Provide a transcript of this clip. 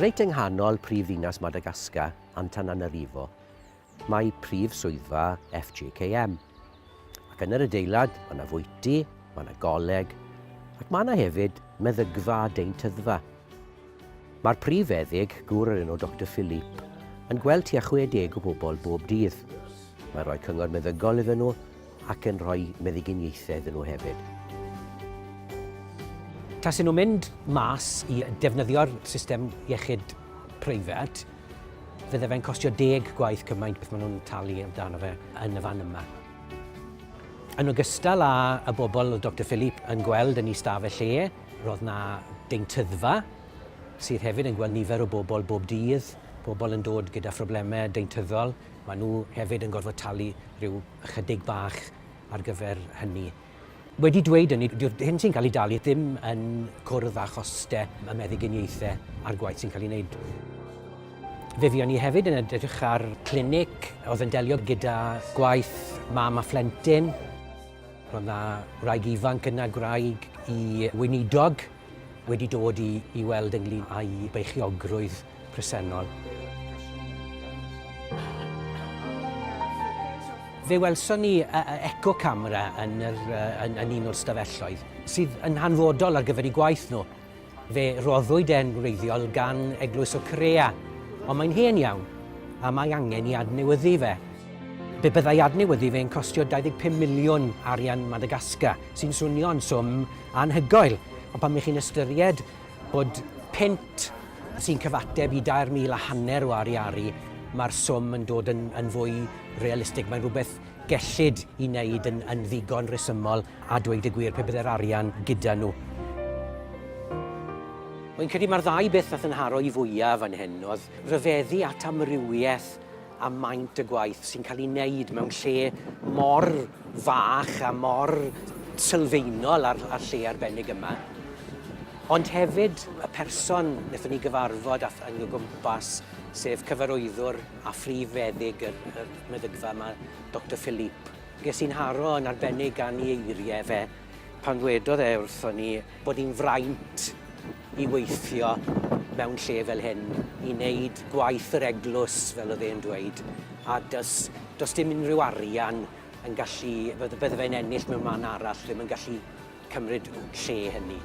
Reit yng nghanol prif ddinas Madagascar, Antananarivo, mae prif swyddfa FJKM. Ac yn yr adeilad, mae yna fwyty, mae yna goleg, ac mae yna hefyd meddygfa a deintyddfa. Mae'r prif feddyg, gŵr o'r enw Doctor Philippe, yn gweld tua 60 o bobl bob dydd. Mae'n rhoi cyngor meddygol iddyn nhw ac yn rhoi meddyginiaethau iddyn nhw hefyd. Tasen nhw'n mynd mas i defnyddio'r system iechyd preifat, fydde fe'n costio deg gwaith cymaint beth maen nhw'n talu amdano fe yn y fan yma. Yn ogystal â y bobl oedd Doctor Philippe yn gweld yn ei stafell e, roedd 'na deintyddfa sydd hefyd yn gweld nifer o bobl bob dydd, pobl yn dod gyda phroblemau deintyddol, maen nhw hefyd yn gorfod talu rhyw ychydig bach ar gyfer hynny. Wedi dweud hynny, dyw'r hyn sy'n cael ei dalu ddim yn cwrdd â chostau y meddyginiaethau a'r gwaith sy'n cael ei wneud. Fe fuon ni hefyd yn edrych ar clinic oedd yn delio gyda gwaith mam a phlentyn. Roedd 'na wraig ifanc yna, gwraig i weinidog, wedi dod i, i weld ynglyn â'i beichiogrwydd presennol. Fe welson ni eco camera yn, yr, yn, yn un o'r stafelloedd, sydd yn hanfodol ar gyfer eu gwaith nhw. Fe roddwyd e'n wreiddiol gan Eglwys o Korea, ond mae'n hen iawn, a mae angen i adnewyddu fe. Be byddai adnewyddu fe'n costio 25 miliwn arian Madagascar, sy'n swnio'n swm anhygoel, ond pan ych chi'n ystyried bod punt sy'n cyfateb i 3,000 a hanner o ariari, mae'r swm yn dod yn, yn fwy realistig. Mae'n rhywbeth gellid i wneud yn, yn ddigon rhesymol a dweud y gwir pe bydde'r arian gyda nhw. Wy'n credu mae'r ddau beth nath yn nharo i fwyaf fan hyn oedd rhyfeddu at amrywiaeth a maint y gwaith sy'n cael ei wneud mewn lle mor fach a mor sylfaenol â'r, â'r lle arbennig yma. Ond hefyd y person wnaethon ni gyfarfod â yn o gwmpas, sef cyfarwyddwr a phrif feddyg yr, yr meddygfa yma, Doctor Philippe. Ges i'n haro yn arbennig gan ei eiriau fe pan ddwedodd e wrthon ni bod hi'n fraint i weithio mewn lle fel hyn, i wneud gwaith yr eglwys, fel oedd e'n dweud, a does, does dim unrhyw arian yn gallu, bydde fe'n ennill mewn man arall, ddim yn gallu cymryd lle hynny.